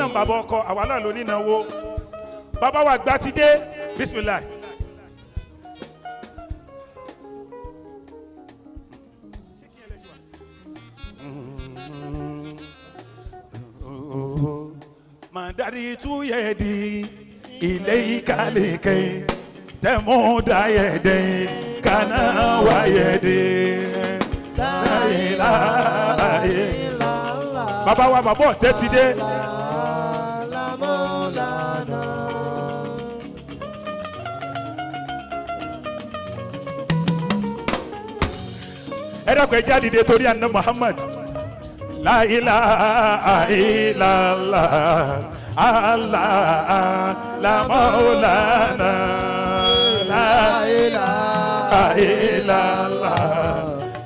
náà bàbá ọkọ, àwa náà ló nínáwó. Bàbá wa àgbà ti dé, bisimilahi. Mandari tuyedi ilé ìkàlẹ̀kẹ̀ tẹ̀múdàyẹ̀dẹ̀ kanáwáyẹ̀dẹ̀ láyéláyé. Bàbá wa bàbá ọ̀tẹ́ ti dé. Ẹ dákun, ẹ jáde dé torí àná Muhammad. La ilaha illallah, Allah la maulana, la ilaha illallah,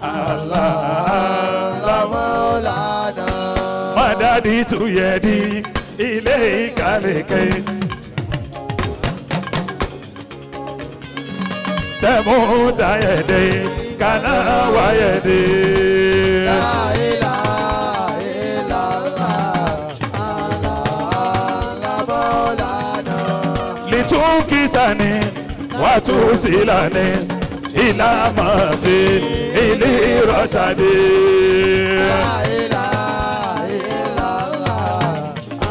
Allah la Maulana. Madadi tuyedi ilé ìkàlẹ̀kẹ̀. Tẹ̀mú dayẹ̀dẹ̀ kaná wáyẹ̀dẹ̀. La ilaha illallah, Allah la Maulana. Litukisani watusilani ilamafi ilirosadi. La ilaha illallah,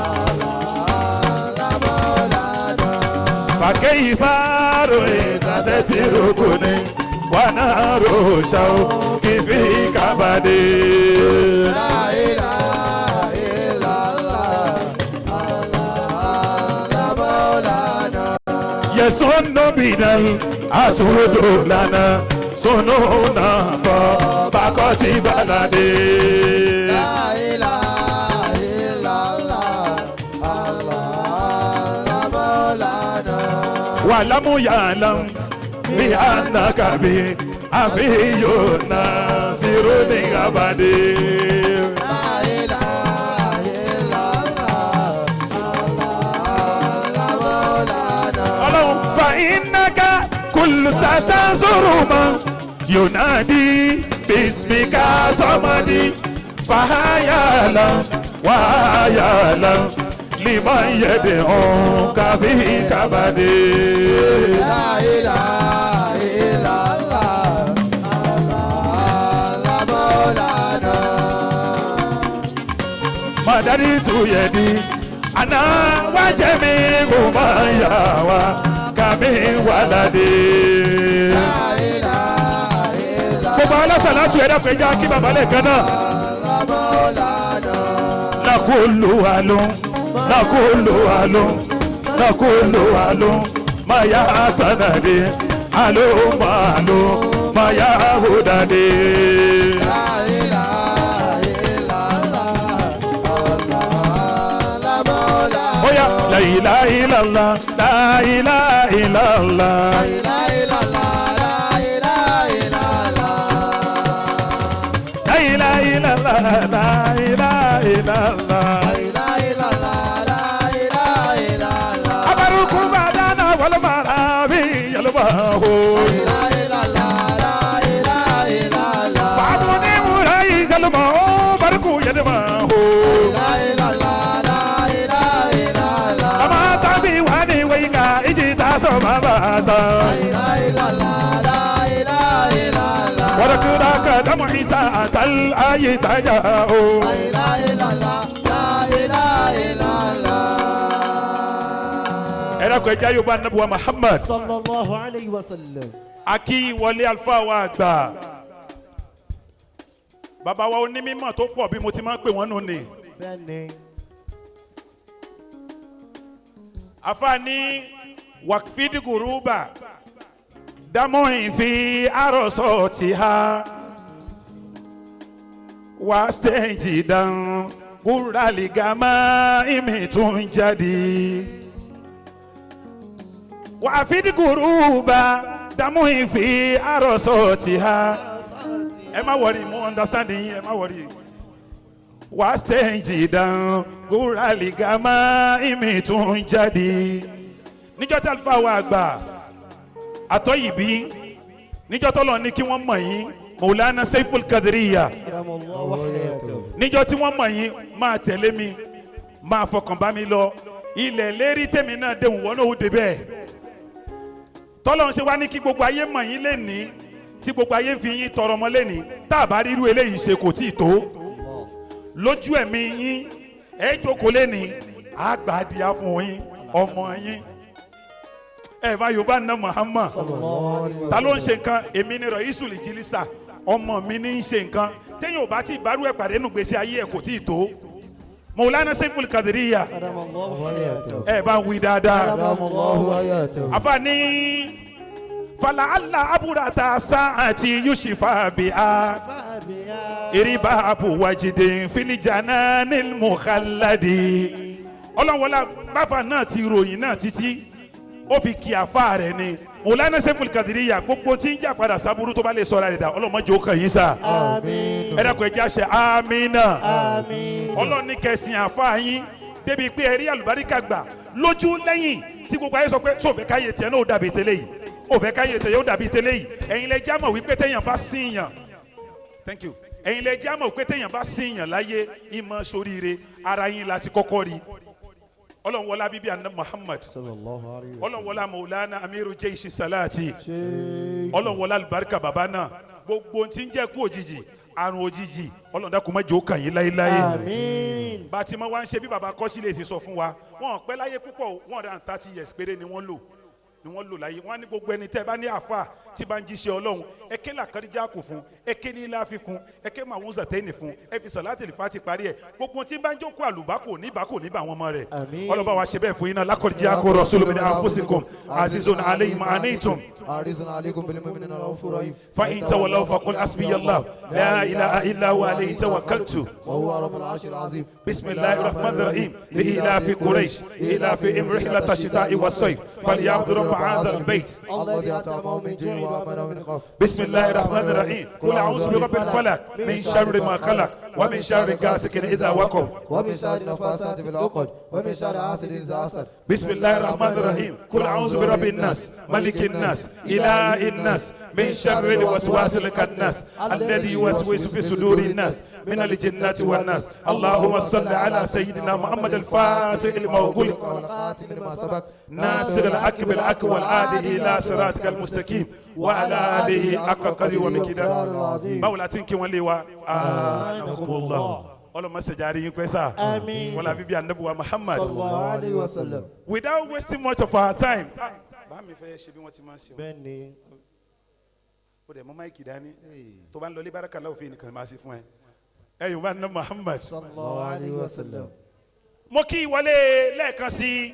Allah la Maulana. Fàkẹ́yìfàrò ìtàtẹ́tìrúkúni wànàrò ṣàwò kìfì kábàdé. La ilaha illallah, Allah la Maulana. Yẹ̀sùn nọ́bìnà àsùnwòdò lànà sunu náà kọ́ bákọ́tì bàlàdé. La ilaha illallah, Allah la Maulana. Wàlámúyàlám bí ànàkàbí àfihàn náà sírò ní abàdé. La ilaha illallah, Allah la Maulana. Ọlọ́run fa ináka kùlùtàtà sọ̀rọ̀ mọ́ yonadi bisimika sọmọdì fàáyàlà wàáyàlà liman yẹ̀dẹ̀ ọ̀hún káfí kábàdé. La ilaha illallah, Allah la Maulana. Madari tuyẹ̀dì àná wájẹ́ mi kò máa yà wá kàmí wàládé. La ilaha illallah, Gbogbo alásàlátù ẹ̀dá pé já kí bàbá lẹ́ẹ̀kan náà. la Maulana. Nakulu alun, nakulu alun, nakulu alun, maya sanade, alo malo, maya hudade. La ilaha illallah, Allah la Maulana. Oya, la ilaha illallah, la ilaha illallah, La ilaha illallah, la ilaha illallah. La ilaha illallah, la ilaha illallah. La ilaha illallah, la ilaha illallah. Abaruku badana walmarabi yalmahu. La ilaha illallah, la ilaha illallah. Babuni murai salmahu, baruku yalmahu. La ilaha illallah, la ilaha illallah. Ama tabi wani waika iji taso mabata. La ilaha illallah, la ilaha illallah. Warakura kadamu isa atal ayi tajao. La ilaha illallah, la ilaha illallah. Ẹ̀rọ kò ẹja Yorùbá Nabuwa Muhammad. Sallallahu alayhi wa sallam. Aki wọlé alfa wa àgbà. Bàbá wa onímọ̀ tó pọ̀ bí mo ti máa ń pè wọ́n nù ni. Bẹ́ẹ̀ni. Afa ní wàkfídì guruba dámọ̀hìn fi àròsọ ti ha wá stẹ́ǹjì dán kúrálìgàmá ìmì tún jáde. Wàkfídì guruba dámọ̀hìn fi àròsọ ti ha. Ẹ má wọrí, mo understand yín, ẹ má wọrí. Wá stẹ́ǹjì dán kúrálìgàmá ìmì tún jáde. Níjọ́ tí àlùfáà wa àgbà àtọ́yìnbí, níjọ́ tọ́lọ̀ ní kí wọ́n mọ̀ yín, Maulana Saiful Kadiriya, níjọ́ tí wọ́n mọ̀ yín, máa tẹ̀lé mi. Máa fọkàn bá mi lọ. Ilẹ̀ lérí tèmi náà déhùn wọ́n náà ó débẹ̀. Tọ́lọ́run ṣe wá ní kí gbogbo ayé mọ̀ yín lénìí, tí gbogbo ayé ń fi yín tọrọ ọmọ lénìí. Tá a bá rí irú eléyìí ṣe kò tí ì tó. Lójú ẹ̀mí yín, ẹ jókòó lénìí, á gbà á di á fún yín, ọmọ yín. Ẹ bá Yorùbá ná Muhammad. Ta ló ń ṣe nǹkan? Èmi ni Rọ̀yísù lè jílísà, ọmọ mi ní í ṣe nǹkan. Téèyàn ò bá tí ì bárú ẹ̀ pàdé nù gbèsè ayé ẹ̀ kò tí ì tó. Mọ̀lánà Saiful Kadiriya, ẹ bá wí dáadáa. Àfààní falaala aburata saati yushifa biha iriba abuwajide filijana nilmukhaladi. Ọlọ́wọ́lá báfa náà ti ròyìn náà títí ó fi kí àfa rẹ̀ ni Mọ̀lánà Saiful Kadiriya gbogbo tí ń jà padà sábúrú tó bá lè sọ̀rọ̀ rẹ̀ dà ọlọ́mọdé ó kàn yín sá. Ẹ dákun ẹ jẹ́ àṣẹ amínà. Ọlọ́run ní kẹsìn àfa yín débi pé ẹ rí àlùbáríkà gbà lójú lẹ́yìn tí gbogbo ayé sọ pé sófẹ́ káyé tiẹ̀ náà ó dàbí tẹ́lẹ̀ yìí, ó fẹ́ káyé tiẹ̀ ó dàbí tẹ́lẹ̀ yìí. Ẹ̀yin lẹ já mọ̀ wípé téèyàn bá sí yàn, thank you, ẹ̀yin lẹ já mọ̀ wípé téèyàn bá sí yàn láyé ìmọ̀ sóríire ara yín láti kọ́kọ́ rí. Ọlọ́run wọlá bíbí àná Muhammad, Ọlọ́run wọlá Maulana Amiru Jeishi Salati, Ọlọ́run wọlá alibarika baba náà, gbogbo tí ń jẹ́ kú òjijì, àrùn òjijì, Ọlọ́run dákun má jẹ́ ó kàn yín láéláé. Àmín. Bá a ti mọ wá ń ṣe bí baba kọ́sílẹ̀ ṣe sọ fún wa, wọn ò pẹ́ láyé púpọ̀, 130 years péré ni wọ́n lò ni wọ́n lò láyé. Wọ́n á ní gbogbo ẹni tẹ́ ẹ bá ní àfa tí bá ń jíṣẹ́ Ọlọ́run, ẹ ké làkàdíjà kù fún, ẹ ké ní ilá fi kún, ẹ ké màwọn zàtẹ́nì fún, ẹ fi sàlátìlì fati parí ẹ. Gbogbo tí bá ń jókòó àlùbákò níbàkò níbà àwọn ọmọ rẹ̀. Àmín. Ọlọ́ba wa ṣe bẹ́ẹ̀ fún yín náà. Lákọ̀díjà kó rasulun min anfusikum azizun alayhi ma anittum حريص عليكم بالمؤمنين رؤوف رحيم. فإن تولوا فقل حسبي الله لا إله إلا هو عليه توكلت وهو رب العرش العظيم. بسم الله الرحمن الرحيم. لإيلاف قريش إيلافهم رحلة الشتاء والصيف فليعبدوا رب هذا البيت الذي أطعمهم من جوع وآمنهم من خوف. بسم الله الرحمن الرحيم. قل أعوذ برب الفلق من شر ما خلق ومن شر غاسق إذا وقب ومن شر النفاثات في العقد ومن شر حاسد إذا حسد. بسم الله الرحمن الرحيم. قل أعوذ برب الناس ملك الناس إله الناس من شر الوسواس الخناس الذي يوسوس في صدور الناس من الجنة والناس. اللهم صل على سيدنا محمد الفاتح لما أغلق والخاتم لما سبق ناصر الحق بالحق والهادي إلى صراطك المستقيم وعلى آله حق قدره ومقداره. العظيم. Báwo la ti ń kí wọn lé wa? Anakumullah. Ọlọmọ sẹjari yín pẹ́ sá. Àmín. Wọlé abibi anabuwa Muhammad. Sallallahu alayhi wa sallam. Without wasting much of our time. Bá mi fẹ́ ṣe bí wọ́n ti máa ń ṣe o. Bẹ́ẹ̀ni. O dẹ̀ mọ́ máìkì dání. Tó bá ń lọ ilé baraka láwùjọ nìkan máa ṣe fún ẹ. Ẹ yóò bá ná Muhammad. Sallallahu alayhi wa sallam. Mo kí ìwọlé lẹ́ẹ̀kan sí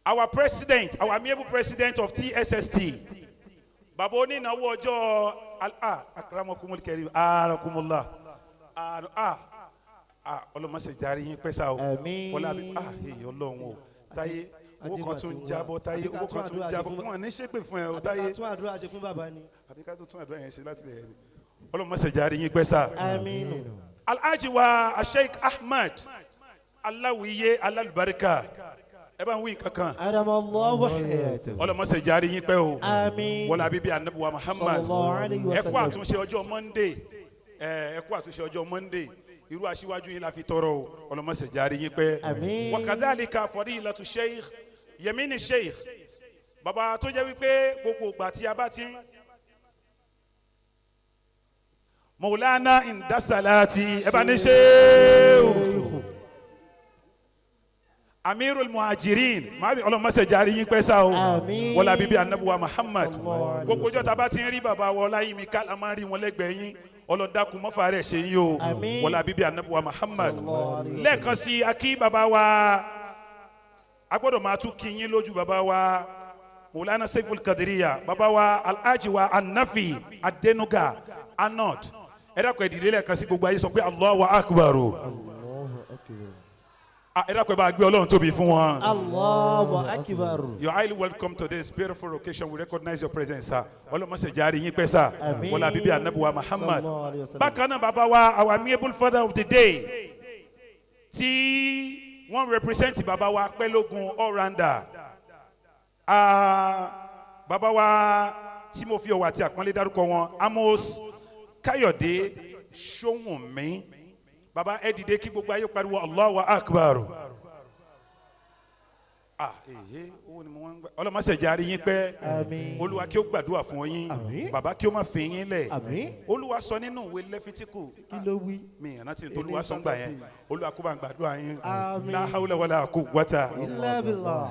our president, our amiable president of TSST, bàbá onínáwó ọjọ́ ah akramakumul karim arakumullah ah ah ọlọmọsẹ jari yín pẹ́sà o. Àmín. Wọlé àbí ah èyí Ọlọ́run o, táyé owó kan tún jábọ́, táyé owó kan tún jábọ́, wọn ní ṣépè fún ẹ o táyé. Àbí ká tún àdúrà ṣe fún bàbá ni. Àbí ká tún àdúrà yẹn ṣe láti bẹ̀rẹ̀ ni. Ọlọmọsẹ jari yín pẹ́sà. Àmín. Alhaji wa Sheikh Ahmad Aláwìyé alálùbáríkà, ẹ bá ń wí kankan. Adamallahu hayatahu. Ọlọmọsẹ jari yín pẹ́ o. Àmín. Wọlé abibi anabuwa Muhammad. Sallallahu alayhi wa Ẹ kú sallam. àtúnṣe ọjọ́ Monday, ẹ kú àtúnṣe ọjọ́ Monday. Irú aṣíwájú yín la fi tọrọ o. Ọlọmọsẹ jari yín pẹ́. Àmín. Wa kadhalika fadilatu Sheikh Yemini Sheikh, bàbá tó jẹ́ wípé gbogbo ìgbà tí a bá ti ń Maulana indasalati ẹ bá ní ṣéwù Amirul Muhajirin maabi, ọlọmọsẹ jari yín pẹ́ sá o. Àmín. Wọlé abibi anabuwa Muhammad. Sallallahu alayhi Gbogbo wa ọjọ́ tá a bá ti ń rí bàbá wa Ọláyími ká la máa ń rí wọn lẹ́gbẹ̀ẹ́ yín. Ọlọ́dàkùn mọ́fà rẹ̀ ṣe yín o. Àmín. Wọlé abibi anabuwa Muhammad. Sallallahu alayhi wa Lẹ́ẹ̀kan sí akí bàbá wa, a gbọ́dọ̀ máa tún kí yín lójú bàbá wa Maulana Saiful Kadiriya, bàbá wa Alhaji wa Anafi Adenuga Anod. Ẹ dákun ẹ dìde lẹ́ẹ̀kan sí gbogbo ayé sọ pé Allahu Akbar o. Ah, ẹ dákun ẹ bá gbé Ọlọ́run tóbi fún wọn. Allahu akbar. You are highly welcome to this beautiful occasion. We recognize your presence, sir. Ọlọ́mọṣẹ́ jàre yín pẹ́ sir. Àmín. Wọlé abibi anabuwa Muhammad. Sallallahu alayhi wa sallam. Bákan náà bàbá wa, our amiable father of the day, tí wọ́n represent bàbá wa Pẹ́lógún all-rounder. Ah, bàbá wa tí mo fi ọ̀wọ̀ àti àpọ́nlé dárúkọ wọn, Amos Káyọ̀dé Ṣóhùnmí. Baba, ẹ dìde kí gbogbo ayé pariwo Allahu Akbar. Ah, èyí owó ni mo wá ń gbà. Ọlọ́mọṣẹ́ jàre yín pẹ́. Àmín. Olúwa kí ó gbàdúrà fún yín. Àmín. Baba, kí ó má fi yín lẹ̀. Àmín. Olúwa sọ nínú ìwé Lẹ́fítíkù. Kí ló wí? Mi ìrántí tó Olúwa sọ ń gbà yẹn. Olúwa kó bá ń gbàdúrà yín. Àmín. La hawla wala quwwata. Illa billah.